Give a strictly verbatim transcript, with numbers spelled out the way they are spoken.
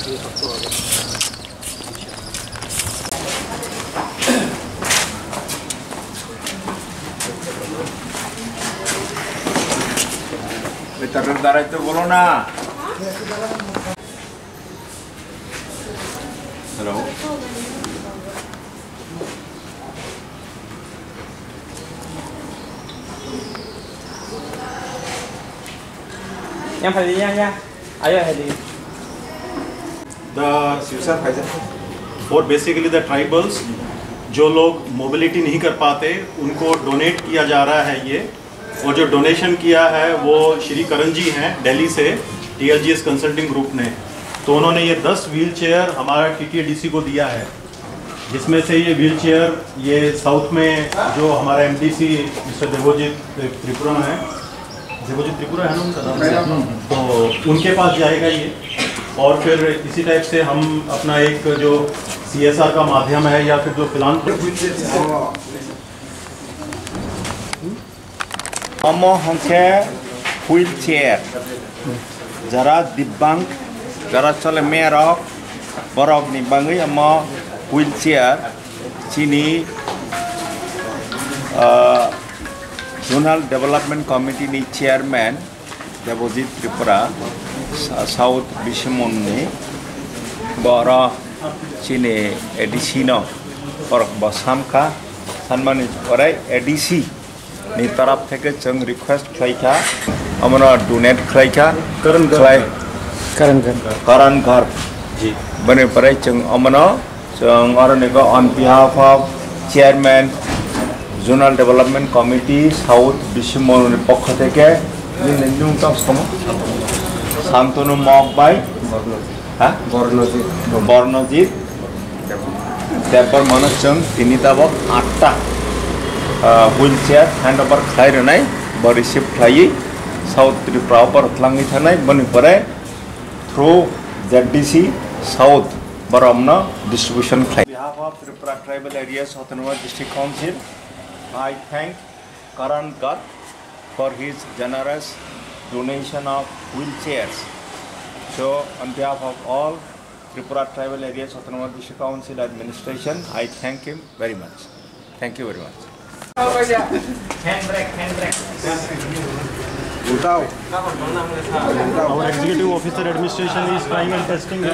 এই তাদের দাঁড়াইতে বলো না। Hello. Yang paling yang ya. Ayo, Hedi. The Sivsar Phaijak for basically the tribals, जो लोग मोबिलिटी नहीं कर पाते, उनको डोनेट किया जा रहा है ये। और जो डोनेशन किया है वो श्री करण जी हैं दिल्ली से, टीएलजीएस कंसल्टिंग ग्रुप ने। तो उन्होंने ये दस व्हील चेयर हमारा टीटीएडीसी को दिया है, जिसमें से ये व्हील चेयर ये साउथ में जो हमारा एमडीसी मिस्टर देवोजीत त्रिपुरा है, देवोजीत त्रिपुरा है ना उनका नाम? तो उनके पास जाएगा ये। और फिर इसी टाइप से हम अपना एक जो सीएसआर का माध्यम है या फिर जो फिलहाल Omo hwnkhe wheelchair. Jara dibbang, jara chole merok, borokni bagwi omo wheelchair. Chini, ah, Zonal Development Committee ni chairman Debojit Tripura, Sa-, South Bishimunni, boro chini A D C no borok bo samkha, sanmani orai A D C ni taraf theke chwng request khlaikha, omono donate khlaikha, Karan Garg. Khlai-, Karan Garg. Karan Garg. Ji. Boni pore chwng omono, chwng oroni go on behalf of Chairman Zonal Development Committee South Bishimunni pokho theke, nini nung tong somo? Santanu Mok bai? Ha? Bornojit. Bornojit. Debbarmano chwng tini tabok atta, ah, wheelchair handover khlai rwnai, bo receive khlaiwi South Tripura o borok tlangwi thanai, boni pore through Z D C South borokno distribution khlai. On behalf of Tripura Tribal Areas Autonomous District Council, I thank Karan Garg for his generous donation of wheelchairs. So, on behalf of all Tripura Tribal Areas Autonomous District Council administration, I thank him very much. Thank you very much. Hand brake, hand brake. Our executive officer administration is trying and testing it.